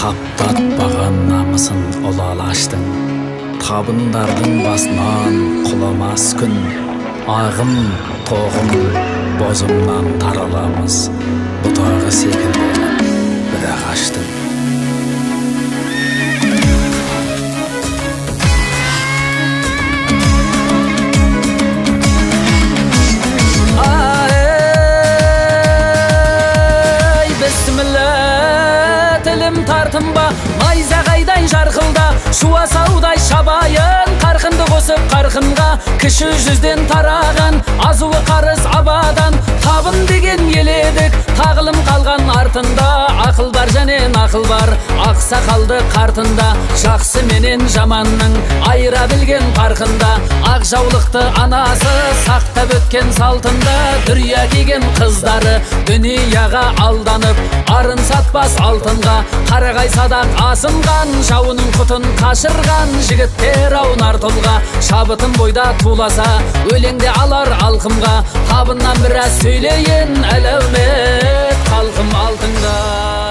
Таптатпаған намысын ұлы алаштың, табындардың басынан құламас күн. Ағым, тоғым, бозымнан тараламыз, бұтағы секілді бір ағаштың. Ай, бісміллә, тілім тартынба, найзағайдай жарқылда, шуасаудай шабайын, қарқынды қосып қарқынға, кіші жүзден тараған, азуы қарыз абадан, табын деген ел едік, тағылым қалған артында, ақыл бар және нақыл бар, ақсақалды қартында, жақсы менен жаманның айыра білген парқында, ақ жаулықты анасы сақтап өткен салтында, дүрия киген қыздары дүнияға алданып, арын сатпас алтынға, қарағай садақ асынған, жауының құтын қашырған, жігіттер аунар тұлға, шабытым бойда туласа, өлеңде алар алқымға, табыннан біраз сөйлейін, әлеумет халқым алтынға.